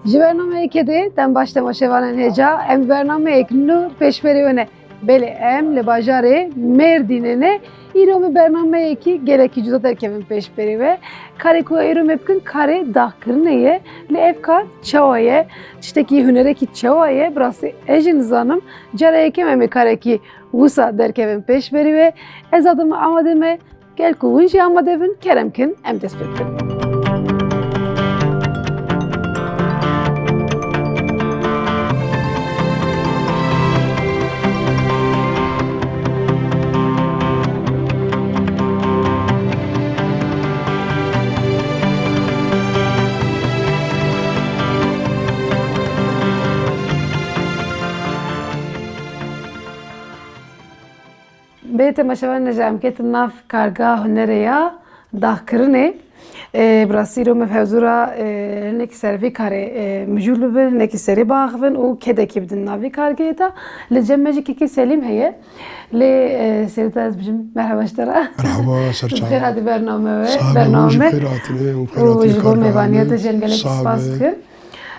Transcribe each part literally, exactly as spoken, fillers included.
Ji bernameyekê dê dem baş temaşevanên hêja, em bernameyek nû pêşberî we ne. Belê em li bajarê Mêrdînê ne. Îro me bernameyekî gelekî cuda derkevin pêşberî we. Karê ku îro me bikin karê daxkirinê ye. Lê ev kar çawa ye? Tiştekî hunerekî çawa ye? Bi rastî ez jî nizanim. Cara yekem em ê karekî wisa derkevin pêşberî we. Ez adim amade me. Gel ku hûn jî amade bin, kerem kin, em dest pê bikin. Bê temaşevanê ji em ketin nav karga hunerê ya daxkirinê. E, bi rastî îro me hevzûra, e, hinekî ser vî karê, e, mijûl bibin, hinekî serî biaxivin û kedekî bidin navî kargê de. Li cem me jî kekê Selîm heye. Lê, e, serî te ez bijim merheba ji te re. Merhaba, ser çav. Xêr hatî bername we. Sağ be, hûn jî xêr hatinê û xêr hatî karga. Û ji bo mêvaniya te jî em gelekî spas dikin.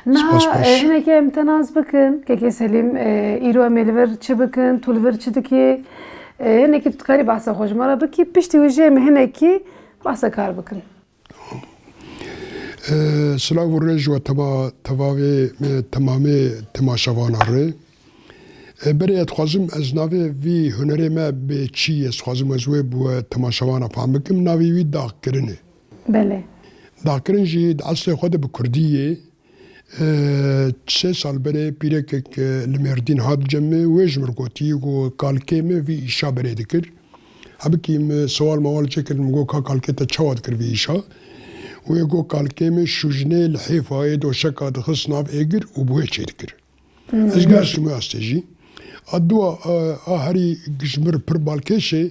Niha, e, hinekî em te nas bikin. Kekê Selîm, e, îro em ê li vir çi bikin, tu li vir çi dikî? E, hinekî tu dikarî behsa xwe ji me re bikî, piştî wê jî em ê hinekî behsa kar bikin. E, silav û rêz ji we tema-, tevavê, e, temamê temaşevana re. E, berê ez dixwazim ez navê vî hunerê me bê çi ye, ez dixwazim ez wê bi we temaşevana fam bikim. Navê wî daxkirin e. Belê. Daxkirin jî di eslê xwe de bi kurdî ye. E, sê sal berê pîrekek, e, li Mêrdîn hat cem min, wê ji min re gotî, got, kalkê min vî îşa berê dikir. Hebikî min sewal mewal çêkir, min got, ka kalkê te çawa dikir vî îşa? Wê got, kalkê min şûjnê li hêfayê doşeka dixist nav êgir û bi wê çêdikir. Hmm. Ez gihaştim wê astê jî. A dua, a, a herî ji min re pir balkêş e,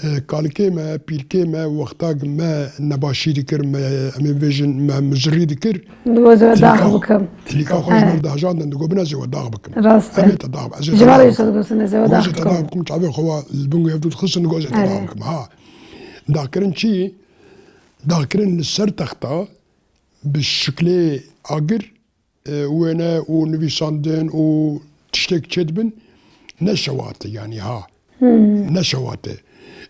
e, kalikê me, pîrkê me, wexta me nebaşî dikir, me, em ê bêjin, me mizirî dikir. Digot ez ê we dax bikim. Tilîka xwe ji me re dihejandin, digot, "Bin ez ê we dax bikim." Rast e. Em ê te dax, ez ê te dax bikim. Ji me re wisa digotin, "Ez ê we dax bikim." Digot, "Ez ê te dax bikim." Çavê xwe wa li bin wê hevdû dixistin, digot, "Ez ê te dax bikim." Ha. Daxkirin çi? Daxkirin li ser texta bi şiklê agir e, wêne û nivîsandin û tiştek çêdibin, ne şewat e, yanî ha. Hmm. Ne şewat e.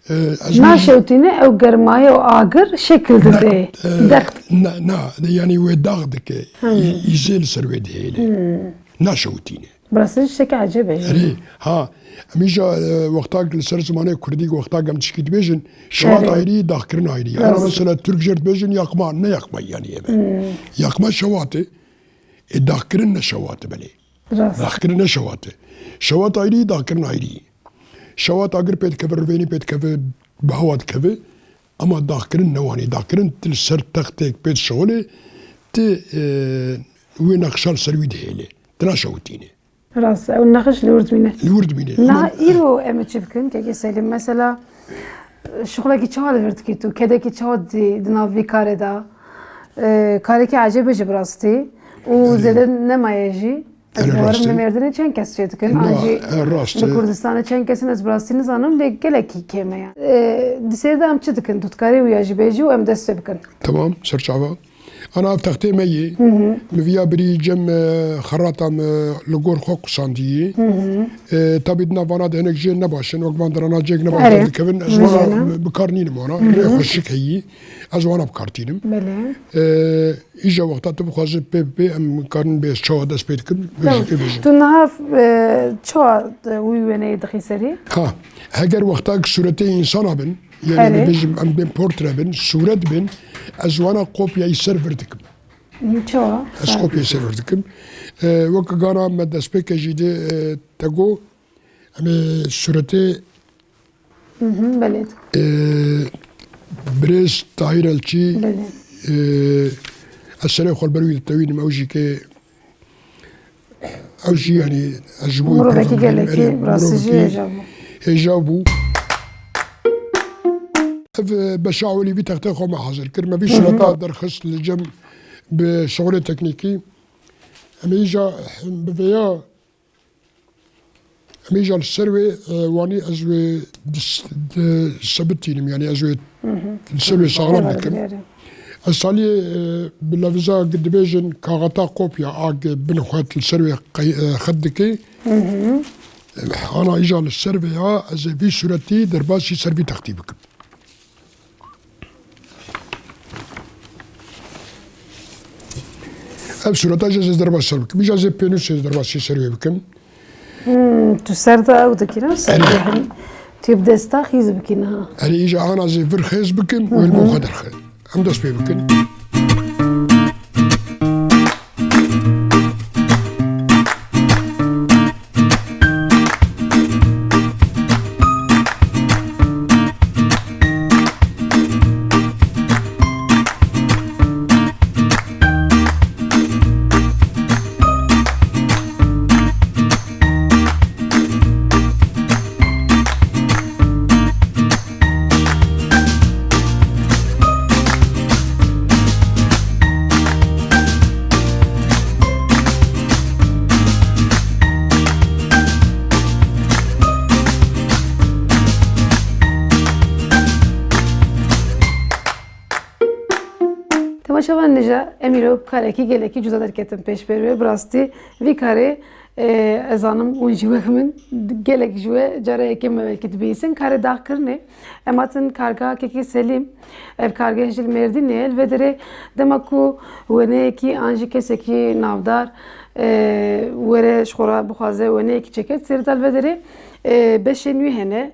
E, ez Naşewtîne ew germaye û agir şekil dide. E, dext. Na, na, yanî wê dax dike. Hmm. Î-, îzê li ser wê dihêle. Hmm. Naşewtîne. Bi rastî tiştekî ecêb e. Erê, ha. Em îja, e, wextak li ser zimanê kurdî, wextak em tişkî dibêjin, şewat ayrî, daxkirin ayrî. Rast. Mesela Tirk jê re dibêjin yakma, ne yakma yanî eve. Hmm. Yakma şewat e. Ê, daxkirin ne şewat e belê. Rast. Daxkirin ne şewat e. Şewat ayrî, daxkirin ayrî. Şewat agir pê dikeve, rivênî pê dikeve, bi hewa dikeve. Ama daxkirin ne wanî. Daxkirin tu li ser textêk pê dişewilê, tu, e, wê nexşa li ser wî dihêlê. Tu naşewitînê. Rast e, ew nexiş li wir dimîne. Li wir dimîne. Niha îro em ê çi bikin, kekê Selîm? Mesela, şixulekî çawa li vir dikî tu? Kedekî çawa didî di nav vî karê de? E, karekî ecêb e jî bi rastî. Û zêde nemaye jî. Ez bawerim li Mêrdînê çend kes çê dikin. An jî li Kurdistanê çend kes in, ez bi rastî nizanim, lê gelekî kêm e yani. E, di sêrê de em çi dikin? Tu dikarî wîya jî bêjî û em dest pê bikin. Tamam, serçava. Ana ev textê me yê. Hı hı. Min viya birî cem, e, xerata me li gor xwe qusandiyê. Hı hı. E, tabî di nav vana de hinek jê ne baş in, wek van dirana cêk ne baş derdikevin. Ez vana bi kar nînim wana. Hı hı. Rê xweşik heyî. Ez wana bi kar tînim. Belê. E, îja wexta tu bixwaze pê bi pê em karin bê ez çawa dest pê dikim. Tamam. Bêjî, bêjî. Tu niha, e, çawa, e, wî wêneyê dixî serî? Ha, heger wexta sûretê însana bin, Yanî, erê, bêjim, em bên portre bin, sûret bin, ez wana kopyayî ser vir dikim. Hı, çawa? Ez kopyayî ser vir dikim. E, weke gana me destpêke jî de, e, te got, em ê sûretê, hı hı, belê, e, birêz Tahîr Elçî, belê, e, ez serê xwe li ber wî ditewînim, ew jî ke Ew jî, yanî, ez ji bo wî pir xemgîn im. Mirovekî gelekî, erê, bi rastî jî mirovekî hêja bû. Hêja bû. Ev, e, beşa ewilî vî textê xwe me hazir kir. Me vî, hı hı, sureta derxist li cem bi şixulê teknîkî. Em ê îja bi vêya, em ê îja li ser wê, e, wanî ez wê dis-, di-, sebitînim, yanî ez wê, hı hı, li ser wê saxlem dikim. Erê. Ez saliyê, e, bi lefza dibêjin kaxeta kopya a ge bin xwe li ser wê qey-, e, xet dikê. Ana îja li ser vê ya ez ê vî sûretî derbasî ser vî textî bikim. Ev sûreta jî ez ê derbasî ser bikim. Îja ez ê pênûsê derbasî ser wê bikim. Hmm, tu ser de ew dikî, ne? Erê. Tu bi desta xîz bikî niha. Erê, îja ana ez ê vir xêz bikim, wê li bo xwe derxe. Em dest pê bikin. Temaşevan nêja, em îro bi karekî gelekî cuda derketin pêş berê. Bi rastî vî karê, e, ez zanim hûn jî wek min gelek ji we cara yekê me belkî dibihîsin. Karê daxkirinê. Em hatin kargeha Kekê Selîm. Ev kargeh jî li Mêrdînê ye. Li vê derê dema ku wêneyekî an jî kesekî navdar, e, were ji xwe re bixwaze wêneyekî çêke, sêrî da li vê derê, e, beşên wî hene.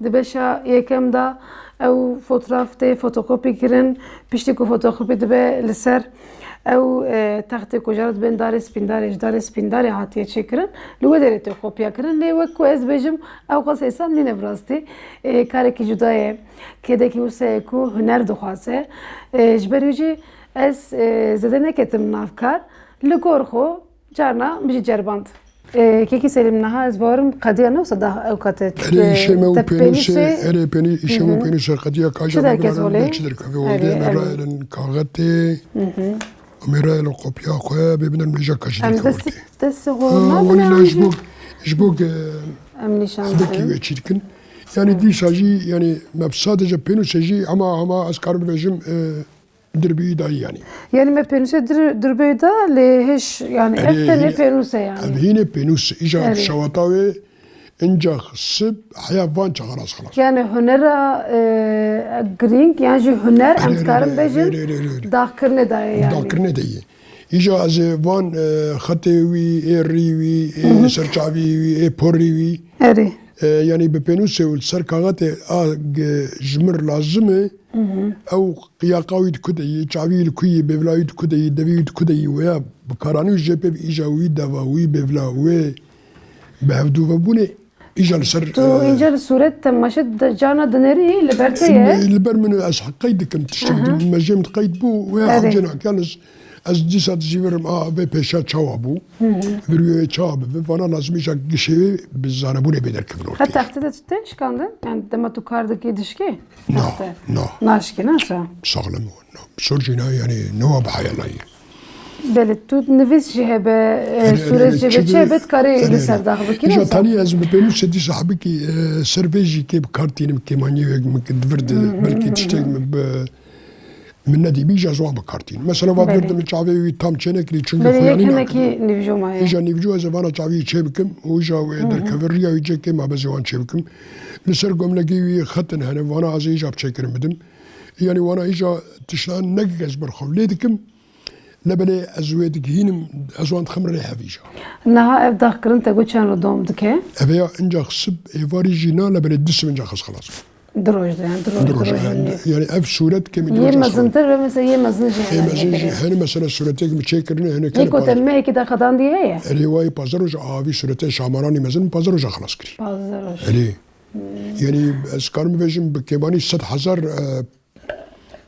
Di beşa yekem de ew fotoğraf tê fotokopî kirin, piştî ku fotokopî dibe li ser ew, e, textê ku jara dibên darê spîndarê, ji darê spîndarê hatiye çêkirin, li wê derê tê kopya kirin. Lê wek ku ez bêjim, ew qas hêsan nîne bi rastî. E, karekî cuda ye, kêdekî wisa ye ku huner dixwaze. E, ji ber wî jî ez, e, zêde neketim nav kar, li gor xwe carna min jî ceriband. E, Kekî Selîm, niha ez bawerim qediya ne wisa da ew kate. Erê, îşê me û pênûsê, erê, pênî-, îşê me û pênûsê qediya ka ji derket holê? Çi derkeve holê? Erê, em ê rayelin kaxetê, em ê rayelin kopya xwe, bê bidin mêja ka jî derkeve holê. Dest xwe. Ha, ne, wanî la ji bo, ji bo ge-, em nîşan bikî wê çî dikin. Yanî dîsa jî, yanî me bi sadece pênûsê jî hema, hema ez karim bibêjim, e, Dirbî dayî yanî. Yanî me pênûsê dir-, dirbê da lê hêş, yanî ev tenê pênûs e yanî. Ev hînê pênûs e. Îja şewata wê incax sib heya van çaxan ez xilas. Yanî hunera, e, girîng yan jî huner em dikarin bêjin daxkirinê dayê yanî. Daxkirinê dayê. Îja ez ê van, e, xetê wî, ê rî wî, ê serçavî wî, ê porî wî. Erê. E, yanî bi pênûsê û li ser kaxetê a, e, ji min lazim e. Ew qiyaqa wî di ku de yî, çavî wî li ku yî, bêvla wî di ku de yî, devî wî di ku de yî, wêya bikaranî û jê pê îja wî deva wî bêvla wê bi hevdûvebûnê îja li ser, tu, e, îca li sûret temaşe de carna dinêrî li ber te ye. Li ber min ez qeyd dikim, tiştek me jê min qeyd bû, wêya hewce nake. Yalnız ez dîsa dizîvirim, a, vê pêşa çawa bû, vir wê çawa bibe, vana lazim îja gişê wê bi zanebûnê bê derkevin ortê. He, textê de tê şikandin? Yani dema tu kar dikî dişkê? Na, na. Naşkî, ne sa? Saxlem o, na. Sor jî na, yani, ne wa bi heyalayê. Belê, tu nivîs jî hebe, e, sûret jî hebe, çi hebe, dikarî li ser dax bikî, ne sa? Îja tanî ez bi pênûsê dîsa hebikî, e, ser vê jî kê bi kar tînim, kêmanî wek min di vir de, belkî tiştek min bi, min nedîbî, îja ez wan bi kar tînim. Mesela, va vir de min çavê wî tam çênekirî, çunke xwe yanî nakim. Belê, yek hinekî nîvco maye. Îja nîvco ez ê vana çavî çê bikim û îja wê derkeve riya wî cekê ma bezê wan çê bikim. Li ser gomlekî wî xetin hene, vana ez ê îja bi çêkirin bidim. Yanî wana îja tişta nekik ez ber xwe lê dikim. Lebelê ez wê digihînim, ez wan dixim rê hev îja. Niha ev daxkirin te got çend roj dewam dike? Ev ya incax sib êvarî jî na, lebelê du sib incax ez xilas. Du roj de, yani du roj, du roj, du roj, yani, yani ev sûret kemî du roj ez xilas. Yê mezintir ve mesela yê mezin jî hene. Yê mezin jî hene, mesela sûretêk min çêkirine, hene. Yê ku te mehekî de xedan diye heye? Erê, wayî pazdeh roj a vî sûretê Şamaranî mezin pazdeh roj a xilas kirî. Pazdeh roj. Erê. Yanî ez karim bibêjim bi kêmanî sed hezar, e,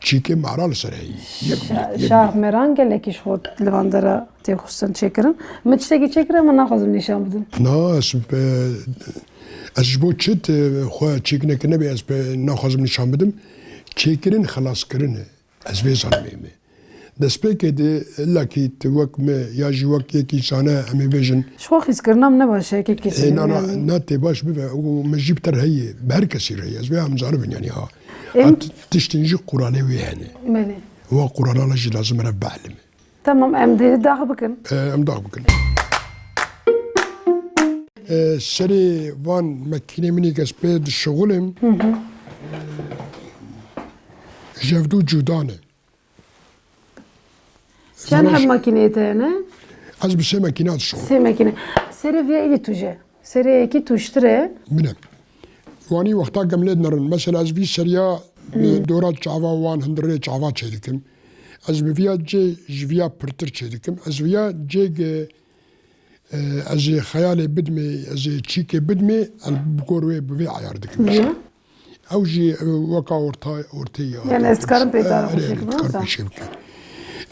çîkê mehra li ser heyî. Yek bî, yek bî. Şah Meran gelekî ji xwe li van dera tê xistin çêkirin. Min tiştekî çêkire, min naxwazim nîşan bidim. Na, ez, e, ez ji bo çi, e, xwe çêk nekirine bê ez pê naxwazim nîşan bidim. Çêkirin xilaskirin e. Ez vê zanim ê me. Destpêkê de illakî tu wek me ya jî wek yekî zane em ê bêjin. Ji xwe xîzkirina min ne baş e, kekî. Ê, na, na, na tê baş bibe û me jî bi te re heye, bi her kesî re heye. Ez vê em zaribin yanî ha. Em ha t-, tiştên jî quralê wê hene. Belê. Wa qurana jî lazim e bielime. Tamam, em dê dax bikin. E, em dax bikin. E, serê van makînê min ê kes pê dişixulim. Hı hı. Jevdû cuda ne. Çend heb makîneyê te hene? Ez bi sê makîna dişixulim. Sê makîne. Serê vê êdî tûj e. Serê yekî tûjtir e. Bine. Wanî wexta gemlê dinerin. Mesela ez vî seriya, e, dora çava wan hundirê çava çêdikim. Ez bi viya cê ji viya pirtir çêdikim. Ez viya cê ge, e, ez ê xeyalê bidmê, ez ê çîkê bidmê, ez bi gor wê bi vê ayar dikim. Ew jî, e, weka orta, ortê ya. Yani ez dikarim pê dara xwe çêkim, wisa? Dikarim pê çêbikim.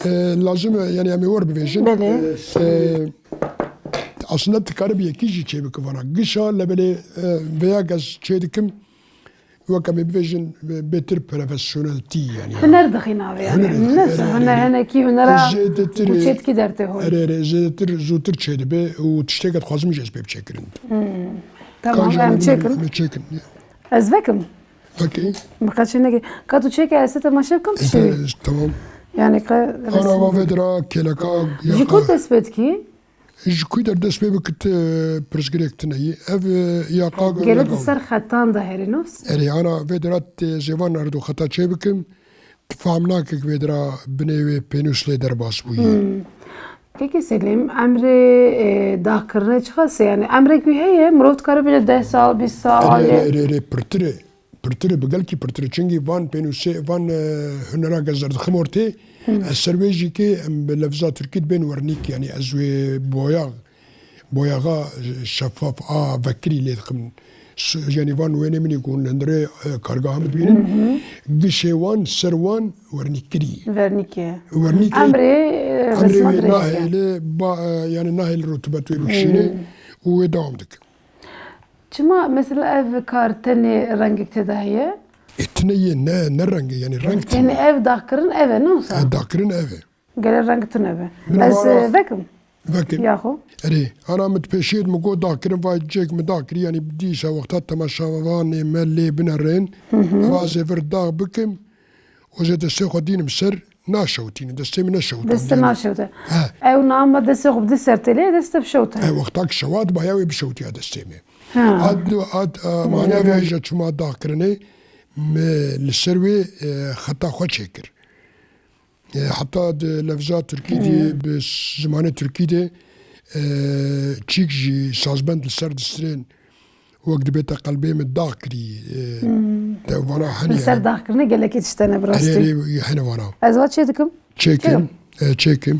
E, lazim e, yani em ê wer bibêjin. Belê. E, aslında dikarib yekî jî çêbike vana. Gişa lebelê, e, veya ez çêdikim, wek em ê bibêjin, e, bêtir profesyoneltî yani. Huner dixî navê yani. Huner dixî, ne erê, erê, hene, erê. Hene kî hunera zêdetir, û çêdikî dertê hol. Erê, erê, zêdetir, zûtir çêdibe û tiştê ke dixwazim jî ez pê biçêkirin. Hmm. Tamam, em çêkin. Em çêkin. Ez vekim. Okey. Min qet çê nekir. Ka tu çêke ez te temaşe bikim, tu şêwî. Tamam. Yani ka... Ana va vedira kêleka. Ji ku dest pê dikî? Ji ku der dest pê bikit, e, pirsgirêk tune yî. Ev, e, ya ka... Gelek di ser xetan de herî nos? Erê, ana vedira tê zêvan erdo xeta çê bikim. Tu fehm nake ki vedira binê wê pênûs lê derbas bûyî. Hmm. Kekê Selîm, emrê, e, dagkirinê çiqas e? Yani emrek wî heye? Mirov dikare bêje deh sal, bîst sal, erê, alê? Erê, erê, erê, pirtir e. Pirtir e, bi gelkî pirtir e. Çimkî van pênûsê, van, e, hunera ez derdixim ortê. Hı. Ez ser wê jî kê em bi lefza tirkî dibên wernîk, yani ez wê boyax, boyaxa şeffaf a vekirî lê dixim. S-, yani van wênê min ê ku hûn li hundirê, e, kargeha min dibînin. Hı hı. Gişê wan, ser wan wernîkirî. Wernîk e. Wernîk e. Emrê, e, emrê resma wê dirêj e. Nahêle, ba, e, yani nahêle rutubet wê bikişîne û wê dewam dike. Çima mesela ev kar tenê rengek tê de heye? E, tune ye, ne, ne rengê, yani reng tune. Yani ev dagkirin ev e, ne wisa? E, dagkirin ev e. Gere reng tune be. Min ez, vana, e, vekim. Vekim. Yaxo. Erê, ana min pêşiyê min got dagkirin, vay cêk min dagkirî, yani dîsa wexta temaşevanê me lê binerin. Hı hı. Va ez ê vir dag bikim. Û ez ê destê xwe dînim ser, naşewtîne, destê min neşewtîne. Destê naşewte. He. Ew nama destê xwe bidî ser têlê, destê bişewte. E, wexta ki şewat baya wê bişewtiya destê me. Ha. Ad, ad, e, mana vê jî çima dagkirinê, me li ser wê, e, xeta xwe çêkir. E, heta di lefza tirkî de, bi zimanê tirkî de, e, çîk jî sazbend li ser distirên. Wek dibête qelbê min dax kirî, e, te vana henî. Li ser daxkirinê gelekî tişt hene bi rastî. Erê, erê, hene vana. Ez va çê dikim? Çêkim, e, çêkim.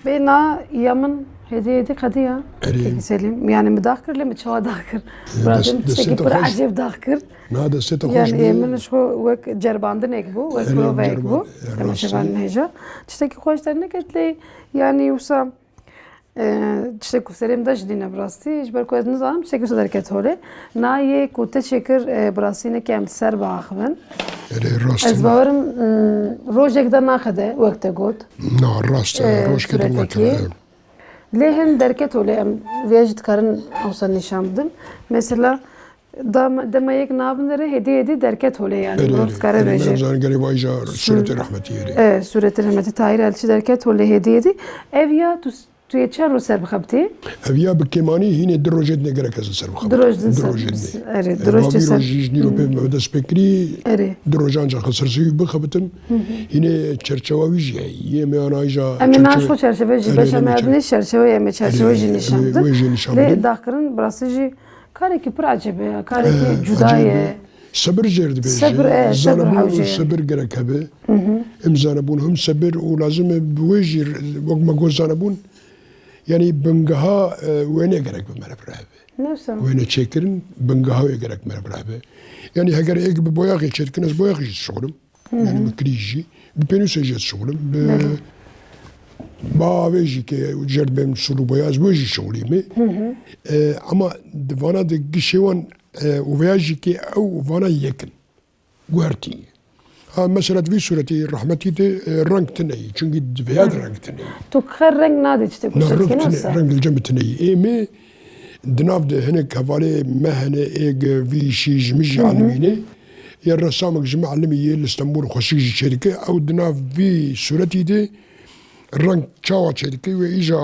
Bê na ya min hêdî hêdî qediya. Erê. Kekî Selîm. Yani min dax kir, lê min çawa dax kir? Ee, biraz des-, destê te xweş. Pir ecêb dax kir. Na, destê te xweş bî. Yani, e, min ji xwe wek cerbandinek bû, wek proveyek bû. Erê, cerban-, e, rastî. Temaşevanên hêja. Tiştekî xweş derneket lê, yani, wisa, e, tiştek ku serê min de ji dîne bi rastî, ji ber ku ez nizanim, tiştekî wisa derket holê. Na yê ku te çêkir, e, bi rastî neke em ser biaxivin. Erê, rast e. Ez bawerim, mm, rojek de naqede, wek te got. Na, rast e, e, rojekê de naqede. Lê hin derket holê em vê jî dikarin ewsa nîşan bidin. Mesela, Dema, dema yek nabin dere hêdî hêdî derket holê, yani. Erê, erê. Rost kare bêje. Em zanin gerê vay ja sûretê rehmetî erê. E, sûretê rehmetî Tahîr Elçî derket holê hêdî hêdî. Ev ya tu, tu yê çend roj ser bixebitî? Ev ya bi kêmanî hînê du rojê dinê gerek ez li ser bixebitim. Du roj din ser. Du rojê dinê. Erê, e, du roj va tê vî ser. Rojî ji nîro pê me dest pê kirî. Erê. Du rojan ca xwe ser sivî bixebitim. Hînê çerçewa wî jî heye. Yê me anayî ja. Em ê naş xwe çerçeve jî, erê, beşa me dinê çerçeve, em ê çerçeve jî nîşan bidin. Wê jî nîşan bidin. Lê daxkirin bi rastî jî karekî pir ecêb e, karekî cuda ye. Sebir jêr dibêje. Sebir, e, sebir hewce ye. Sebir gerek hebe. Him zanebûn, him sebir û lazim e bi wê jî, wek me got, zanebûn, yanî bingeha, e, wênê gerek bi meriv re hebe. Wêne çêkirin, bingeha wê gerek meriv re hebe. Yanî heger êk bi boyaxê çêdikin, ez boyaxê jî dişixulim. Yani bi kirî jî, bi pênûsê jî ez şixulim. Bi, bi avê jî ke jêr dibêm sûl û boya, ez wê jî şixulîme. E, ama di vana de gişê wan, e, û veya jî ke ew û vana yek in. Guhertî. Ha, mesela di vî sûretî rehmetî de, e, reng tune ye. Çünkü di veya de reng tune ye. Tu xer reng nadê tiştê ku çêdikî, ne wisa? Reng tune, reng li cem tune ye. Ê me di nav de hinek hevalê me hene, ê ge vî şî ji min jî elimîne. Yê resamek ji min elimî yê li Stenbol xweşik jî çêdike. Ew di nav vî sûretî de reng çawa çêdike wê îja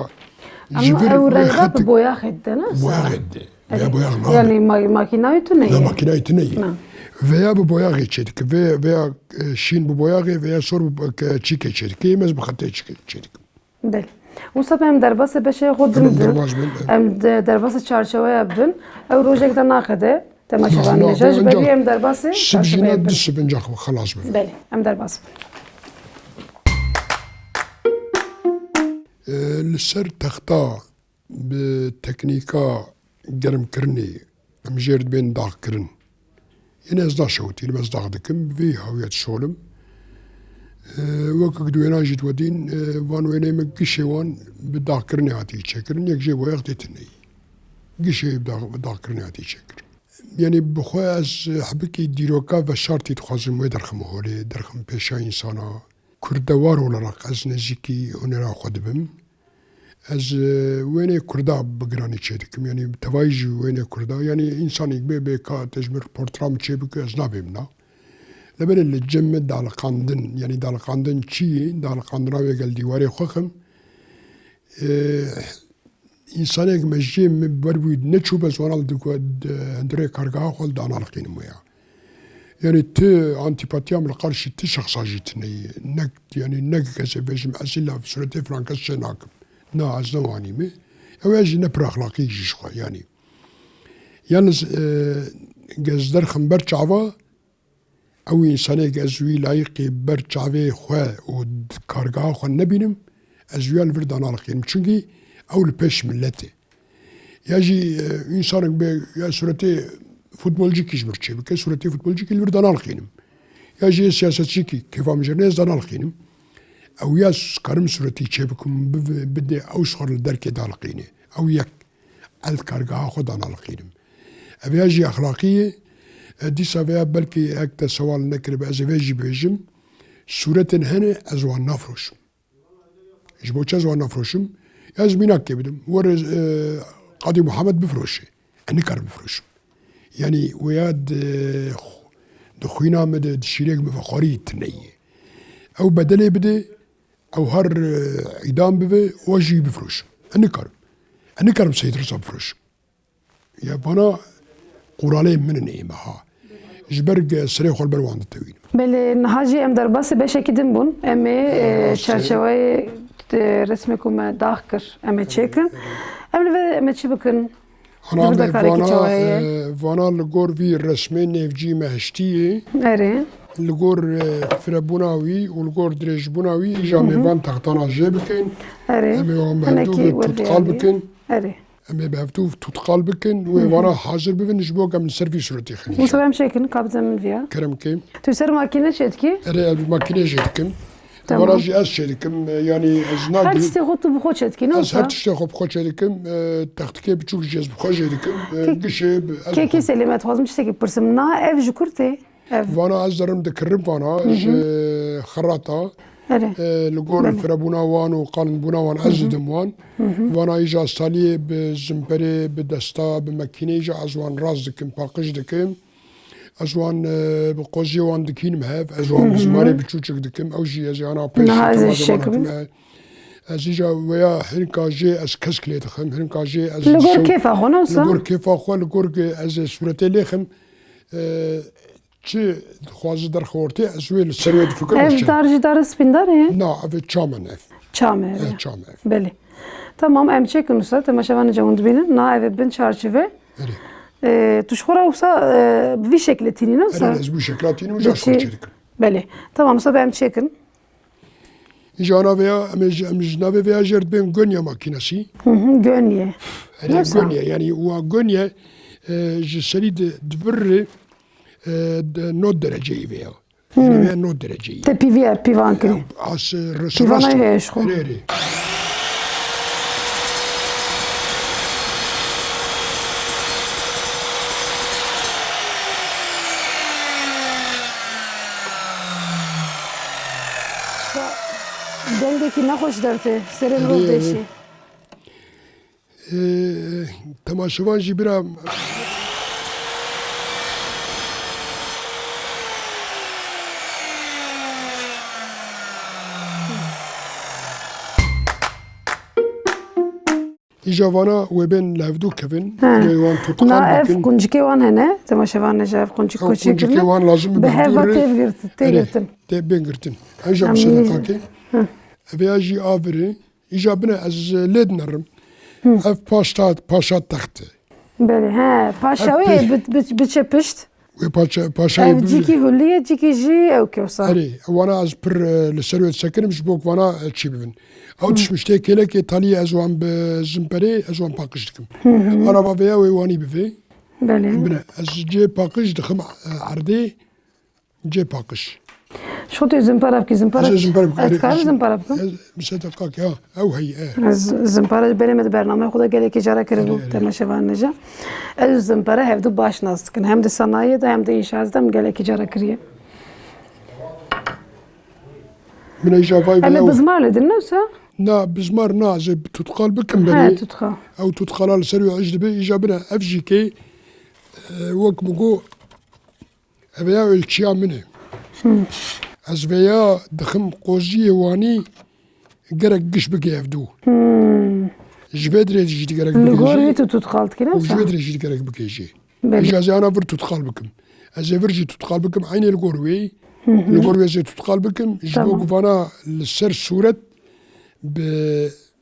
ji vir ew renga bi boyaxê dide, ne? Boyaxê dide. Veya boyax nabe. Yani ma-, makînayê tune ye? Na, makînayê tune ye. Na. Veya bi boyaxê çêdike. Ve-, veya, e, şîn bi boyaxê, veya sor bi bo-, ke-, çîkê çêdike. Ê me ez bi xetê çîkê çêdikim. Belê. Wisa em derbasê beşê xwe din bin. Em derbas bin, e. Em de-, derbasê çarçeweya bin. Ew rojek de naxede. Temaşevan, na, na, bêje, ji berî em derbasê çarçeweyê bin. Sib jî ne, du sib inca xwe xelas bin. Belê, em derbas bin. E, li ser texta bi teknîka germkirinê em jêr dibên daxkirin. Yê ne ez daşewitînim, ez dax dikim, bi vî hawiyet şolim. E, wekî ku di wênan jî diwedîn, e, van wêneyê me gişê wan bi daxkirinê hatiye çêkirin, yek jê boyax tê tune ye. Gişê bi dax-, bi daxkirinê hatiye çêkirin. Yanî bi xwe ez hebikî dîroka veşartî dixwazim wê derxim holê, derxim pêşa însana. Kurdewar olarak ez nêzîkî hunera xwe dibim. Ez, e, wênê Kurda bi giranî çêdikim. Yanî bi tevayî jî wênê Kurda. Yanî însanîk bê, bê ka te ji min portra min çêbike, ez nabêm na. Lê belê li cem min daliqandin, yanî daliqandin çi ye? Daliqandina wê gel dîwarê xwe xim. E, Însanek me jê min ber wî neçû, be ziwana li diku-, di hundirê kargeha xwe li dana liqînim wê ya. Yanî ti antîpatiya min li qarşî ti şexsa jî tune ye. Nek, yanî nek kesê bêjim ez îlla sûretê filan kes çê nakim. Na, ez ne wanî me. Ew ya jî ne pir exlaqî jî ji xwe, yanî. Yalnız, e, gez derxim ber çava, ew însanê ke ez wî layîqî ber çavê xwe û kargeha xwe nebînim, ez wî ya li vir dana liqînim. Çunkî ew li pêş milet e. Ya jî, e, însanek bê, ya sûretê futbolcîkî ji mir çêbike, sûretê futbolcîkî li vir dana liqînim. Ya jî yê siyasetçîkî, kêfa min jê re, ez dana liqînim. Ew ya s-, karim sûretî çêbikim, biv-, bidê ew ji xwe re li derkê daliqîne. Ew yek. Ez kargeha xwe dana liqînim. Ev ya jî exlaqî ye. E, dîsa veya belkî hek te sewal nekiribe, ez ê vê jî bibêjim. Sûretên hene, ez wan nafroşim. Ji bo çi ez wan nafroşim? Ez mînakê bidim. Were, e, Qadî Muhammed bifroşe. Ez nikarim bifroşim. Yanî wê ya di, di xwîna min de, di şîrek min vexwarî tune ye. Ew bedelê bide, ew her, e, îdam bibe, we jî bifroşim. Ez nikarim. Ez nikarim Seyîd Riza bifroşim. Ya vana quralê min in ê meha. Ji ber ge-, serê xwe li ber wan ditewînim. Belê, niha jî em derbasî beşekî din bûn. Em ê, e, çarçeweyê, e, resmê ku me dax kir, em ê çêkin. Em li vê em ê çi bikin? Ana me vana, e, vana li gor vî resmê nêvcî me hiştî ye. Erê. Li gor, e, firebûna wî û li gor dirêjbûna wî, îja me van textana jê bikin. Erê. Em ê wan bi hevdû ve tutkal bikin. Erê. Em ê bi hevdû tutkal bikin, wê vana hazir bibin, ji bo ku em li ser vî sûretê xelî. Musa, em çêkin, ka bide min viya. Kerem ke. Tu ser makîne çêdikî? Erê, ez bi makîne çêdikim. Tamam. Vana jî ez çêdikim, e, yanî ez nagî-, Her tiştê xwe tu bi xwe çêdikî, ne wisa? Ez her tiştê xwe bi xwe çêdikim, e, textikê biçûk jî ez bi xwe çêdikim, e, gişê bi-, ez bi xwe. Kekî Selîm, ez dixwazim tiştekî bipirsim. Na ev ji kur tê? Ev. Vana ez derim dikirim vana, ji Xerata. Erê. E, li gor Belê. firebûna wan û qalinbûna wan ez didim wan. Vana îja ez taliyê bi zimperê, bi desta, bi mekîneyê jî ez wan rast dikim, paqij dikim. Ez wan, e, bi qoziyê wan dikînim hev. Ez wan bi zimarê biçûçik dikim. Ew jî ez ê ana pêş Niha ez ê tewa şeklim. ziman hatime. Ez îja weya hinka jê ez kesk lê dixim. Hinka jê ez Li gor şew-, kêfa xwe, ne wisa? Li gor kêfa xwe, li gor ge-, ez ê sûretê lê xim. E, çi dixwazi derxe ortê, ez wê li ser wê difikirim, ez Ev çi? dar jî darê spîndar e? Na, ev ê çam e ev. Çam e, E, ya. çam e ev. Belê. Tamam, em çêkin wisa, temaşevanê ca hûn dibînin. Na, ev ê bin çarçive. Erê. E, tu ji xwe re wisa, e, vî şekilê tînî, ne wisa? Erê, ez bu şekla tînim, Bi ji xwe çi? çêdikim. Belê. Tamam, wisa be em çêkin. Îja navê ya, em ê ji, em ji navê vê ya jê re dibên Gonya makînesî. Hı hı, Gönye. Erê, Wisa? Gonya, yani wa Gonya, e, ji serî di, di vir re, e, de, nod dereceyî vê ya. Yani vê ya nod dereceyî. Te pîviye, pîvan kirî. As, e, res-, Pîvana rast. heye ji xwe. Erê, erê. Dengekî nexweş dertê, serê mirov Erê, erê. dêşî. Ee, temaşevan jî bira. Îja vana wê bên li hevdû kevin, He. wê wan tutkal Na ev bikin. quncikê wan hene, temaşevan ne ji ev quncik Ew koçê quncikê kirine. wan lazim Bi bi heva dûr re. têv girt-, tê Erê, girtin. tê bên girtin. Ev jî Em bi sedeka nî- kê. Hı. Ev ya jî aviri. Îja bine ez lê dinerim. Hı. Ev paşta, paşa text e. Belê, he, paşa Ev wê pê- bi, bi, biçe pişt. Wê paşa, paşayê Ev bi- cîkî hulî ye, cîkî jî ew kewsa. Erê, wana ez pir, e, li ser wê disekirim, ji bo ku vana, e, çî bibin. Ew Hı. tişt miştê kêlekê taliyê ez wan bi zimperê, ez wan paqij dikim. Hı hı. Ana va vêya wê wanî bivê. Belê. Bine, ez cê paqij dixim, e, erdê, cê paqij. Ji xwe tu zimpara bikî, zimpara Ez ê zimpara bikim, Ez erê, dikarim ez, zimpara bikim? ez, bi sedeka ke, ha, ew heyî, e. Ez zimpara berê me di bernameyê xwe de gelekî cara kiribû, Erê, erê. temaşevanê ca. Ez û zimpara hevdu baş nas dikin. Hem di sanayiyê de hem di înşaatê de min gelekî cara kiriye. Min ê ja vay Em vay ê ew. bizmar li din, ne wisa? Na, bizmar na, ez ê bi tutkal bikim He, berê. tutkal. Ew tutkala li ser wê ij dibe, îja bine ev jî kê, e, wek min got, Ev ya êlçiya min e. Hmm. Ez vêya dixim qoziyê wanî gerek giş bike hevdû. Hmm. Ji vê dirê jî gerek Li bike gor jî. wî tu tutkal dikî, ne Û ji wisa? vê dirê jî gerek bike jî. Belê. Îja ez ê ana vir tutkal bikim. Ez ê vir jî tutkal bikim, eynê li gor wê. Hı hı. Li gor wê ez ê tutkal bikim. Ji bo Tamam. ku vana li ser sûret bi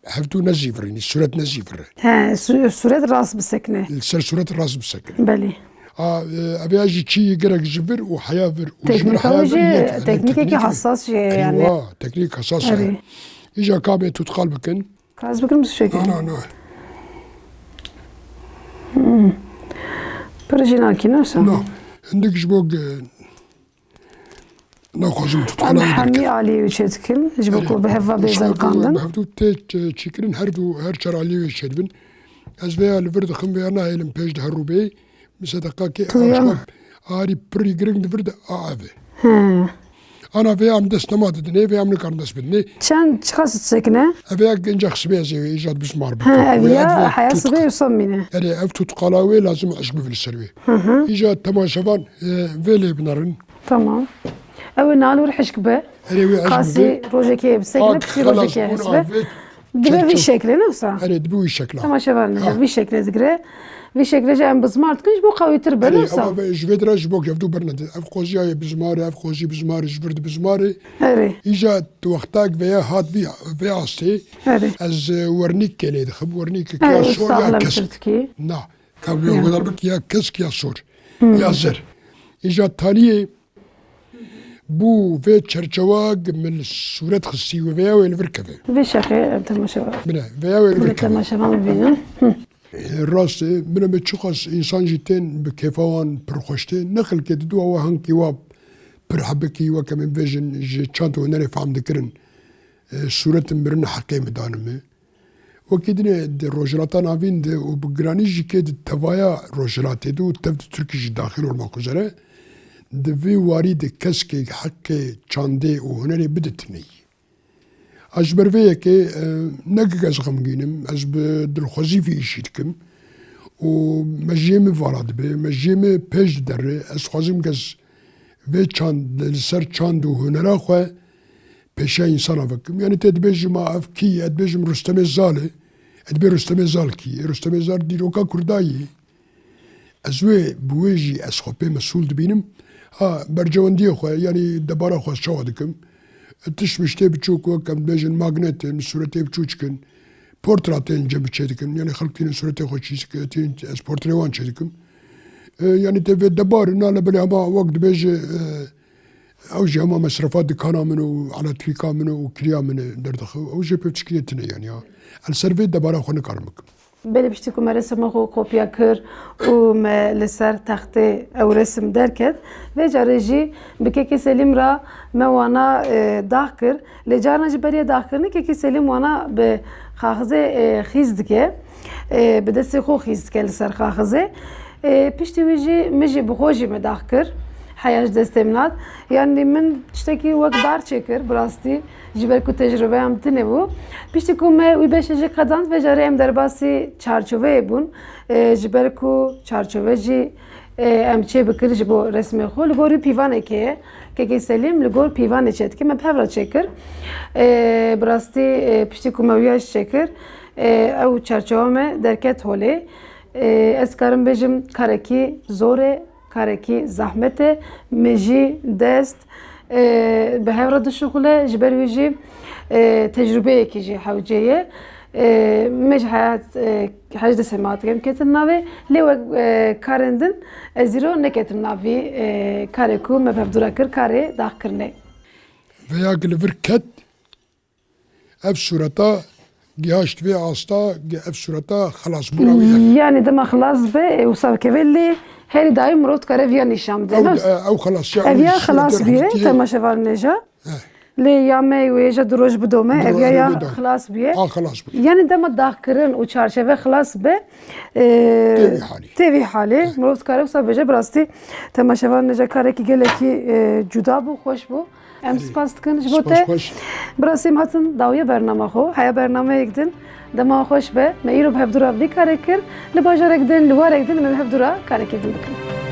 hevdû nezîvirînî, sûret nezîvire. He, su-, sûret rast bisekine. Li ser sûret rast bisekine. Belê. A, e, ev ya jî çi gerek ji vir û heya vir û ji vir Teknîka heya wî vir jî, yek, yani teknîkekî teknîk, hassas jî ye erê yani. wa, teknîk hassas Erê. e. Îja ka bê tutkal bikin. Kaz bikin bi şekil. Na, na, na. Hmm. Pir jî nakî, ne wisa? Na. Hindik ji bo ge-, Naxwazim Em tutkala hemî derkevin. aliyê wî çêdikin, ji bo Erê. ku bi hev ve bê Ji bo ku zelqandin. bi hevdû tê ç-, çêkirin, her du, her çar aliyê wê çêdibin. Ez vêya li vir dixim, vêya nahêlim pêş de her rû bê. Bi sedeka kê Tu a yan- xwe arî pirî giring di vir de a ev e. He. Ana vêya em dest nema didinê, vêya em nikarin dest bidinê. Çend, çiqas disekine? Ev ya genca xisibê ez ê îjad bizmar bikim. He, ev Wê ya ev heya tut- sibê wisa mîne. Erê, ev tutkala wê lazim eşk bivin ser wê. Hı hı. Îja temaşevan, e, vê lê binerin. Tamam. Ew ê nal wir hişk be. Erê, wê ez Qasî bibê. rojekê bisekine, Ak, piştî xelas rojekê bûn, hesbe. avê, Dibe çek, vî çek. şeklê, ne wisa? Erê, dibe wî şekla. Temaşevan Ha. vî şeklê digire. Vî şeklê jî em bizmar dikin, ji bo qewîtir be, ne Erê, wisa? ama ve-, ji vê dire ji bo gevdû birine di. Ev qoziya ye bizmar e, ev qozî bizmar e, ji vir di bizmar e. Erê. Îja di wextak veya hat vî, vê astê, Erê. ez, e, wernîk kelê dixim. Wernîk ya Erê, sor ya saxlem kesk. tirtkî. Na. Ka bi Ya. wexdar bik ya kesk ya sor. Hmm. Ya zer. Îja taliyê bû vê çerçewa min sûret xistî û veya wê li vir keve. Vê şeqê em temaşe Bine, veya wê li vir keve. temaşevan bibînin. Hı. Rast e, bine me çiqas însan jî tên bi kêfa wan pir xweş tê. Neqilkê didu wa hinkî wa pir hebikî weke min vêjin ji çand û hunerê fehm dikirin. E, sûretin mirin heqê min danime. Wekî dinê di Rojhilata Navîn de û bi giranî jî kê di tevaya Rojhilatê de û tev di Tirkî jî daxil olmak üzere, di vî warî de keskê heqê çandê û hunerê bide tineyî. Ez ji ber vê yekê, e, ne ke ez xemgîn im, ez bi dilxwazî vî îşî dikim û mejiyê min vala dibe, mejiyê min pêş didere. Ez dixwazim ke ez vê çand, li ser çand û hunera xwe pêşiya însana vekim. Yanî tê dibêjim, ma ev kî ye? Dibêjim Rustemê Zal e. Ez dibê Rustemê Zal kî ye? Rustemê Zal dîroka Kurda ye. Ez wê, bi wê jî ez xwe pê mesûl dibînim. Ha, bercewendiyê xwe, yanî debara xwe ez çawa dikim? Tişt miştê biçûk, wek em dibêjin magnetin, sûretê biçûk çikin, portratên cem çê dikim. Yanî xelk tînin sûretê xwe çî dikin, tînin ez portrê wan çê dikim. E, yanî tê vê debar, na le belê hema wek dibêje, e, ew jî hema mesrefa dikana min û elektrîka min û kiriya min e derdixe. Ew jî pê tişkî tune yanî ya. Ez li ser vê debara xwe nikarim bikim. Belê piştî ku me resima xwe kopya kir û me li ser textê ew resim derket, vê carê jî bi Kekê Selîm re me wana, e, dax kir. Lê carna ji beriya daxkirinê Kekê Selîm wana bi xaxizê, e, xîz dike. E, bi destê xwe xîz dike li ser xaxizê. E, piştî wî jî min jî bi xwe jî me dax kir. Heya ji destê min hat. Yanî min tiştekî wek dar çêkir, bi rastî. Ji ber ku tecrûbeya min tune bû. Piştî ku me wî beşê jî qedand, vê carê em derbasî çarçoveyê bûn. E, ji ber ku çarçove jî, e, em çê bikir ji bo resmê xwe. Li gor wî pîvanekê ye. Kekê Selîm li gor pîvanê çêdike. Me bi hev re çêkir. E, bi rastî, e, piştî ku me wîya jî çêkir, e, ew çarçowa me derket holê. E, ez karim bêjim karekî zor e. Karekî zehmet e, me jî dest, e, bi hev re dişuxule, ji ber wî jî, e, tecrûbeyekî jî hewce ye. E, me ji heyat, e, hej de sema dikim ketin navê, lê wek, e, karên din ez îro neketim navî, e, karê ku me bi hevdû re kir, karê daxkirinê. Veya gi li vir ket, Ev sureta gihaşt vê asta, ge-, ev sureta xelasbûna wî ev. Yanî dema xilas be, e, wisa bikeve lê herî dayî mirov dikare viya nîşan bide. Ew, ne? E, ew xelas ya, ev ya xelas bûye, temaşevan nêja. Lê ya me wê ja du roj bidome, ev ya ya xilas bûye. A xelas bûye. Yanî dema daxkirin û çarçeve xilas be, e, tê vî halê. Tê vî halê. Mirov dikare wisa bêje, bi rastî temaşevan nêja karekî gelekî, e, cuda bû, xweş bû. Em spas dikin ji bo te. Spas xweş. Bi rastî em hatin dawiya bernama xwe. Heya bernameyek din dema xweş be. Me îro bi hevdû re vî karê kir. Li bajarek din, li warek din em bi hevdû re karekî din bikin.